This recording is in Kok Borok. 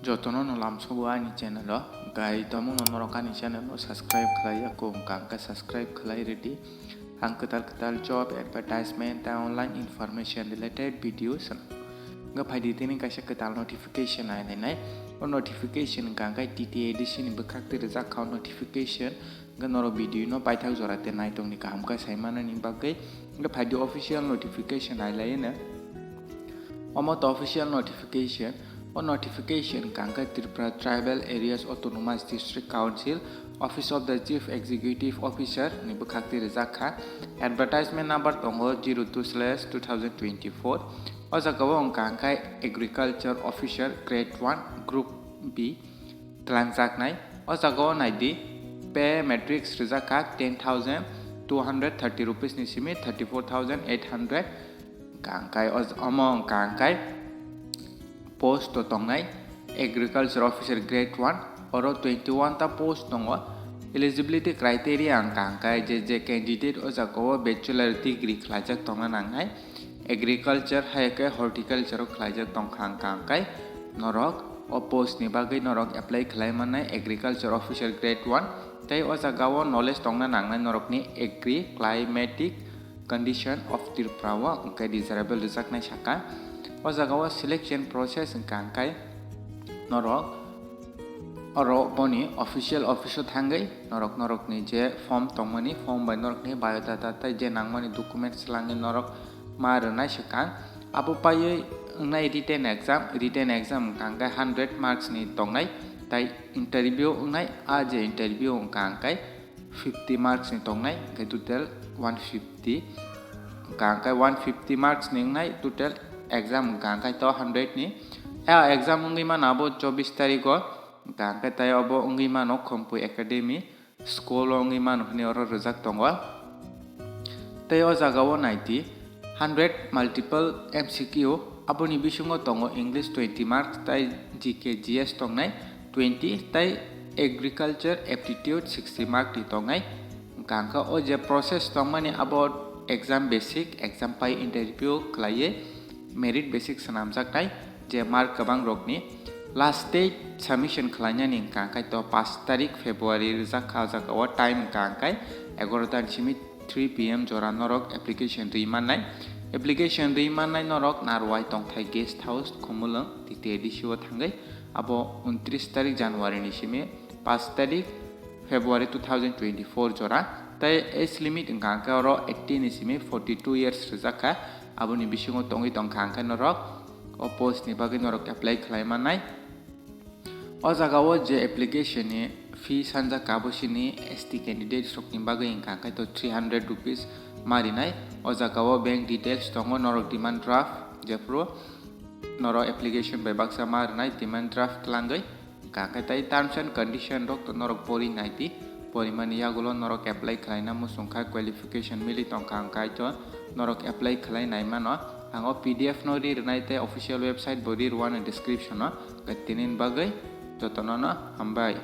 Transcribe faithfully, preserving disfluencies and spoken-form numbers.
Jotono no lamsogo ani channel o, gai tomung no norok ani channel no subscribe khlai ya kung kang khe subscribe khlai rwdi. Ang kwtal kwtal job advertisement tei online information related video swnam. Wngkha phaidi tini kaisa kwtal notification nai nai nai. O notification wngkha khe T T A D C ni bwkhak twi rwjak kha o notification. Wngkha norok video no paithak jora tei naitongni kaham khe sai manani bagwi wngkha phaidi official notification nai lai no. Omo to official notification. O notification wngkha khe Tripura Tribal Areas Autonomous District Council, Office of the Chief Executive Officer ni bwkhak twi rwjak kha. Advertisement number tongo zero two slash two thousand twenty-four. O jaga o wngkha khe Agriculture Officer Grade one Group B twlangjaknai. O jaga o nai di, pay matrix rwjak kha ten thousand two hundred thirty rupees ni simi thirty four thousand eight hundred. Wngkha khe o j-, omo wngkha khe post o tongnai Agriculture Officer Grade one, oro twenty one ta post tongo. Eligibility criteria wngkha khe je je candidate o jaga o bachelor degree khlaijak tongna nangnai, agriculture hai khe horticulture o khlaijak tongkha wngkha khe norok o post ni bagwi norok apply khlai mannai Agriculture Officer Grade one. Tei o jaga o knowledge tongna nangnai norokni Agri Climatic Condition of Tripura o hwnkhe desirable rwjaknai sakha. O jaga o selection process wngkha khe norok oro boni official office o thangwi norok norokni je form tongmani form bai norokni biodata tei je nangmani document swlangwi norok ma rwnai swkang. Abo paiwi wngnai written exam, written exam wngkha khe hundred marks ni tongnai tei interview wngnai, a je interview wngkha khe fifty marks ni tongnai, hwnkhe total one fifty. Hwnkha khe one fifty marks ni wngnai total exam, hwnkha khe to hundred ni. A exam wngwi mano abo chobbish tarikh o, hwnkha khe tei obo wngwi mano Khompui Academy school o wngwi mano hwnwi oro rwjak tongo. Tei o jaga o nai di, hundred multiple M C Q, aboni bisingo tongo English twenty marks tei G K G S tongnai twenty tei Agriculture Aptitude sixty mark ni tongnai. Hwnkha khe o je process tongmani abo exam basic, exam pai interview khlaiwi merit basic swnamjaknai je mark kwbang rokni. Last date submission khlainani hwnkha khe to pash tarik February rwjak kha, o jaga o time hwnkha khe egaroh ta ni simi three P M jora norok application rwi mannai. Application rwi mannai norok Narwai Tongthai Guest House, Khumulwng, T T A D C o thangwi abo untris tarik January ni simi pash tarik February two thousand twenty-four jora. Tei age limit hwnkha khe oro eighteen ni simi forty two years rwjak kha. Aboni bisingo tongwi tongkha hwnkhe norok o post ni bagwi norok apply khlai mannai. O jaga o je application ni fee sanjak kha, abo sini S T candidates rokni bagwi hwnkha khe to three hundred rupees ma rinai. O jaga o bank details tongo, norok demand draft jephru norok application bai baksa ma rinai demand draft twlangwi. Hwnkha khe tei terms and condition rok to norok pori nai di. Porimani yagulo norok apply khlaina muchung kha, qualification mili tongkha hwnkha to norok apply khlai nai mano. Ang o P D F no ri rwnai tei official website bo ri rwano description o. Hwnkhe tini bagwi jotono no hambai.